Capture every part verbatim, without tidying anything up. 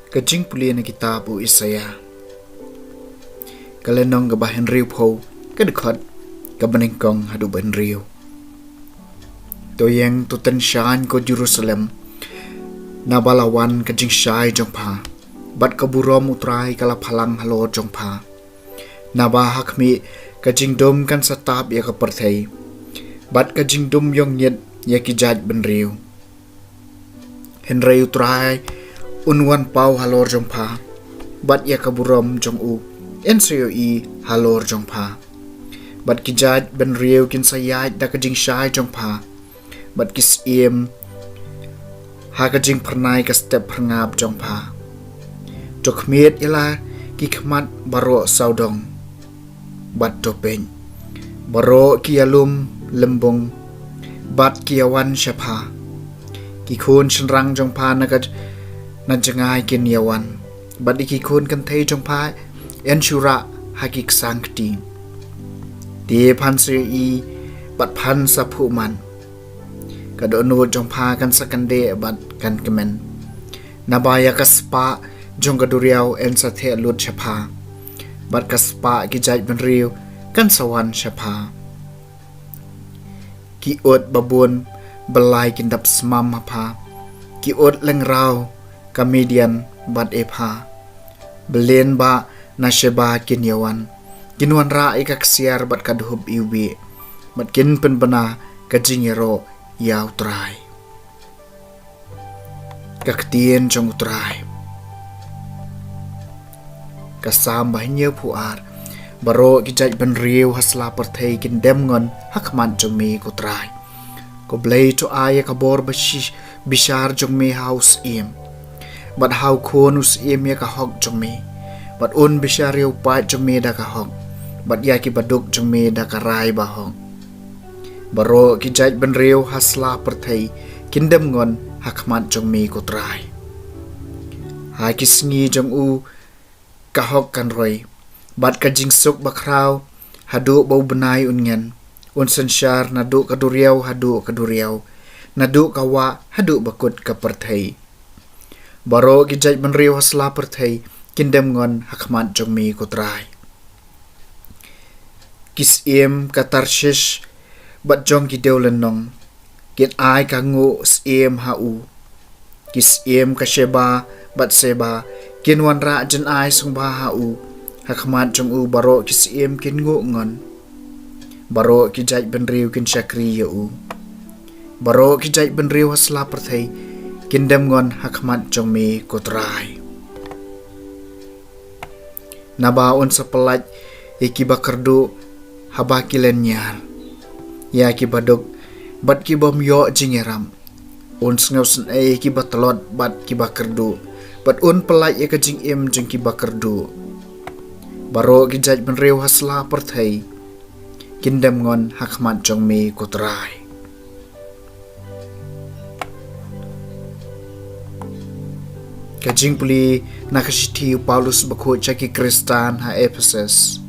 Ka jingpule na kitab u Isaïah, ka lynnong kaba hynriewphew, ka dkhot kaba nyngkong haduh ba hynriew. To ïeng, to tynshaiñ, ko Jerusalem, naba la wan ka jingshai jong pha, bad ka burom u Trai ka la phalang halor jong pha. Naba ha khmih, ka jingdum kan sa tap ïa ka pyrthei, bad ka jingdum ïong ngit ïa ki jaid bynriew. Hynrei u Trai un wan paw halor jong pha, bad ïa ka burom jong u yn sa ïohi halor jong pha. Bad ki jaid bynriew kin sa ïaid da ka jingshai jong pha, bad ki syiem ha ka jingphyrnai ka step phyrngap jong pha. To khmied ïa la ki khmat baroh sawdong, bad to peit, baroh ki ïalum lymbung, bad ki ïawan sha pha. Ki khun shynrang jong pha na ka, na jngai kin ïawan, bad ïa ki khun kynthei jong pha yn shu rah ha ki ksang kti. Te phan sa ïohi, bad phan sa phuh man. Ka dohnud jong pha kan sa kyndeh bad kan kmen. Naba ïa ka spah jong ka duriaw yn sa theh lut sha pha, bad ka spah ki jaid bynriew kan sa wan sha pha. Ki ut babun byllai kin dap smam ha pha, ki ut lyngraw ka Midian bad Epha. Bylin bah na Sheba kin ïawan, kin wanrah ïa ka ksiar bad ka dhup iwbih, bad kin pynbna ka jingïaroh ïa u Trai. Ka ktien jong u Trai. Ka Salm ba hynñiewphew ar. Baroh ki jaid bynriew ha sla pyrthei kin dem ngon ha khmat jong me, ko Trai. Ko Blei, to ai ïa ka bor ba shi-, bishar jong me ha u syiem, bad ha u khun u syiem ïa ka hok jong me, bad un bishar ïa u paid jong me da ka hok, bad ïa ki baduk jong me da ka rai bahok. Baroh ki jaid bynriew ha sla pyrthei kin dem ngon ha khmat jong me, ko Trai. Ha ki sngi jong u ka hok kan roi, bad ka jingsuk bakhraw haduh ba u bnai un ngen. Un synshar naduh ka duriaw haduh ka duriaw, naduh ka wah haduh ba kut ka pyrthei. Baroh ki jaid bynriew ha sla pyrthei kin dem ngon ha khmat jong me, ko Trai. Ki syiem ka Tarshish bad jong ki dewlynnong kin ai ka nguh syiem ha u. Ki syiem ka Sheba bad Seba kin wanrah jynai sngewbha ha u. Ha khmat jong u baroh ki syiem kin nguh ngon. Baroh ki jaid bynriew kin shakri ïa u. Baroh ki jaid bynriew ha sla pyrthei kin dem ngon ha khmat jong me, ko Trai. Naba un sa pyllait ïa ki bakyrduh haba ki lyniar, ïa ki baduk bad ki bym ïoh jingïarap. Un sngewsynei ïa ki batlot bad ki bakyrduh, bad un pyllait ïa ka jingim jong ki bakyrduh. Baroh ki jaid bynriew ha sla pyrthei kin dem ngon ha khmat jong me, ko Trai. Ka jingpule na ka shithi u Paulus bakhuid sha ki Khristan ha Ephesus,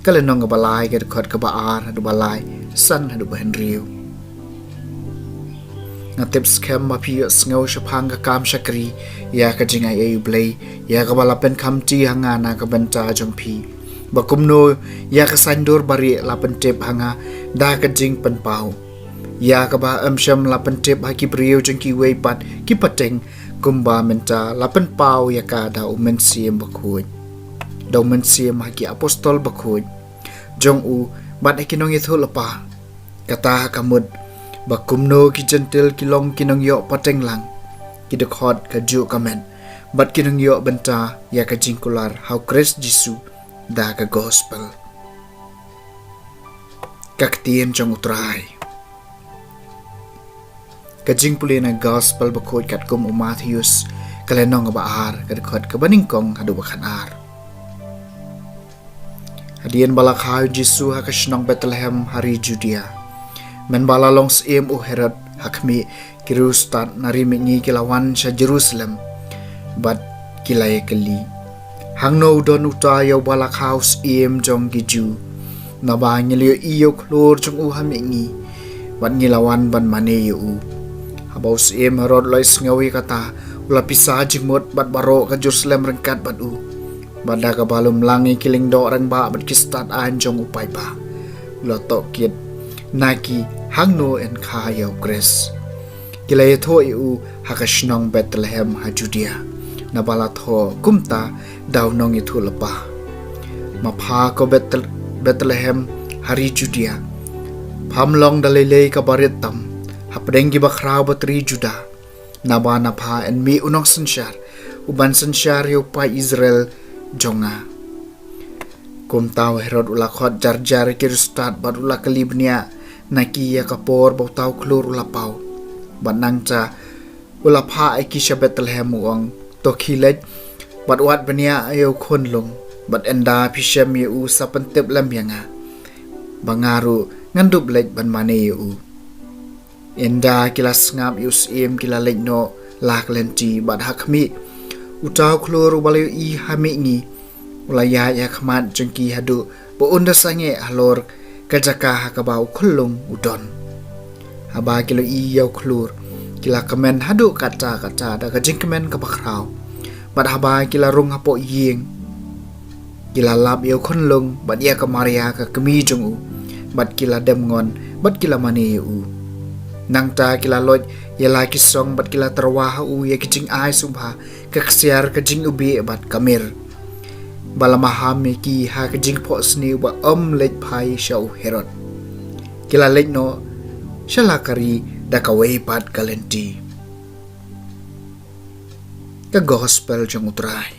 ka lynnong kaba lai, ka dkhot kaba ar haduh ba lai, san haduh ba hynriew. Nga tip skhem ba phi ïohsngew shaphang ka kam shakri ïa ka jingaiei U Blei, ïa kaba la pynkhamti ha nga na ka bynta jong phi, ba kumno ïa ka saiñdur barieh la pyntip ha nga da ka jingpynpaw, ïa kaba ym shym la pyntip ha ki briew jong kiwei pat ki pateng, kumba mynta la pynpaw ïa ka da U Mynsiem Bakhuid, da U Mynsiem ha ki apostol bakhuid jong u bad ha ki nongïathuhlypa. Kata ka mut ba kumno ki Jentil ki long ki nongïoh pateng lang, ki dkhot kajuh ka met, bad ki nongïoh bynta ïa ka jingkular ha U Khrist Jisu da ka gospel. Ka ktien jong U Trai. Ka jingpule na gospel bakhuid katkum u Mathaios, ka lynnong kaba ar, ka dkhot kaba nyngkong haduh ba khatar. Hadien ba la kha u Jisu ha ka shnong Bethlehem ha ri Judia, mynba la long syiem u Herod, ha khmih, ki riewstad na ri mihngi ki la wan sha Jerusalem bad ki la ïakylli, "Hangno u don uta ïa uba la kha u syiem jong ki Jiw? Naba ngi la ïohi ïa u khlur jong u ha mihngi, bad ngi la wan ban mane ïa u." Haba u syiem Herod u la ïohsngew ïa kata, U la pisa jingmut bad baroh ka Jerusalem ryngkat bad u. Bad da kaba lumlang ïa ki lyngdoh rangbah bad ki stad aiñ jong u paidbah, u la tohkit na ki hangno yn kha ïa u Khrist. Ki la ïathuh ïa u ha ka shnong Bethlehem ha Judia, naba la thoh kumta da u nongïathuhlypa: Ma pha ko Bethel-, Bethlehem ha ri Judia, pham long da lei lei kaba rit tam hapdeng ki bakhraw bad ri Juda, naba na pha yn mih u nongsynshar uban synshar ïa u paid Israel jong nga. Kumta u Herod u la khot jar jar ïa ki riewstad bad u la kylli bniah na ki ïa ka por ba uta u khlur u la paw. Bad nangta u la phah ïa ki sha Bethlehem, u ong: To khie leit bad wad bniah ïa u khunlung, bad ynda phi shem ïa u, sa pyntip lem ïa nga, ba nga ruh ngan dup leit ban mane ïa u. Ynda ki la sngap ïa u syiem, ki la leit noh la ka lynti, bad ha khmih, uta u khlur uba la ïohi ha mihngi u la ïaid ha khmat jong ki haduh ba un da sangeh halor ka jaka ha kaba u khunlung u don. Haba ki la ïohi ïa u khlur, ki la kmen haduh katta katta da ka jingkmen kaba khraw. Bad haba ki la rung hapoh ïing, ki la lap ïa u khunlung bad ïa ka Maria ka kmie jong u, bad ki la dem ngon bad ki la mane ïa u. Nangta ki la loit ïa la ki song bad ki la tyrwa ha u ïa ki jingai sngewbha, ka ksiar, ka jingiwbih bad ka mir, ba la maham ïa ki ha ka jingphohsniew ba ym leit phai sha u Herod. Ki la leit noh sha la ka ri da kawei pat ka lynti. Ka Gospel jong U Trai.